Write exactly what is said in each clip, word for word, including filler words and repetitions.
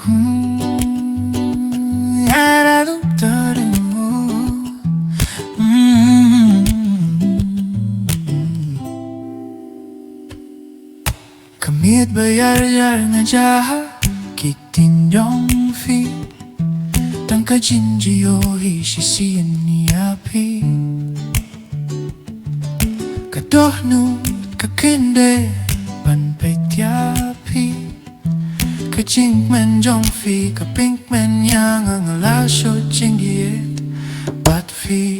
Hmm, ara dum ta dum. Hmm. Ka miet ba yar yar nga jah ha ki ktien jong phi. Tang ka jingïohi shisien ïa phi. Ka dohnud ka kyndit ban peit ïa phi. Ka jingkmen jong phi ka pynkmen ïa nga, nga la shu jingïeit bad phi.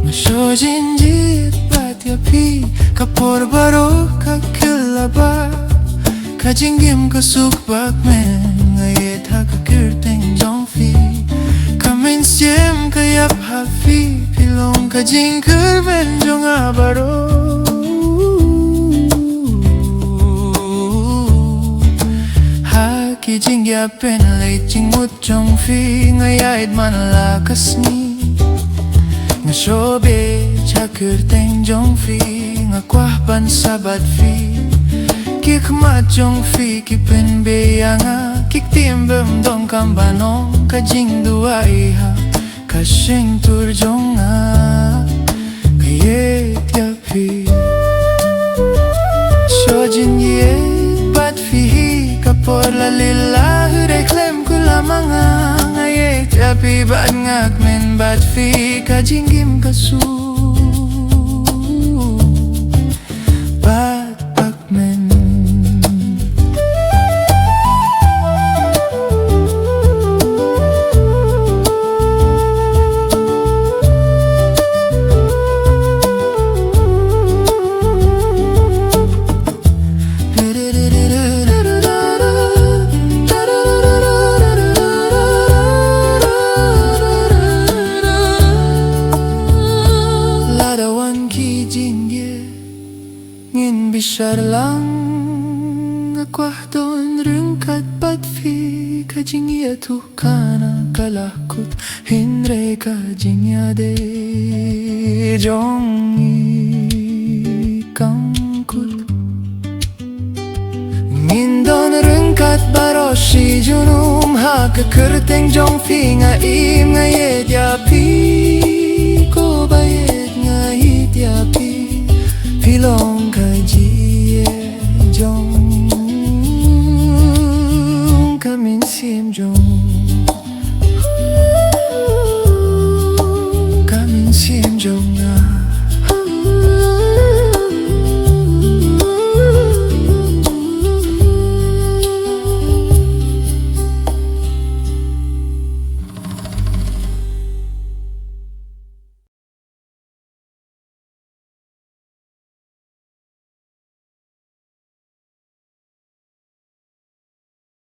Nga shu jingïeit bad ïa phi. Ka por baroh ka kylla ba ka jingim ka suk ba kmen. Nga ïeit ha ka kyrteng jong phi. Ka mynsiem ka ïap ha phi. Phi long ka jingkyrmen jong nga baroh. Ha ki jingïapynleit jingmut jong phi nga ïaid man la ka sngi. Nga shu bit ha kyrteng jong phi, nga kwah ban sah bad phi. Ki khmat jong phi ki pynbeit ïa nga, ki ktien bym donkam ban ong, ka jingduwai ha ka shyntur jong nga. Nga ïeit ïa phi. Shu jingïeit bad phi hi ka por la lila, hynrei khlem khulam ma nga. Nga ïeit ïa phi bad nga kmen bad phi, ka jingim ka suk bad ba kmen. Lada wan ki jingïeit ngin bishar lang, nga kwah don ryngkat bad phi. Ka jingïathuh khana ka la kut, hynrei ka jingïadei jong ngi kam kut. Ngin don ryngkat baroh shi junom ha ka kyrteng jong phi. Nga im nga ïeit ïa phi, ko ba ïeit nga ïeit ïa phi. Phi long ka jingïeit jong ka mynsiem jong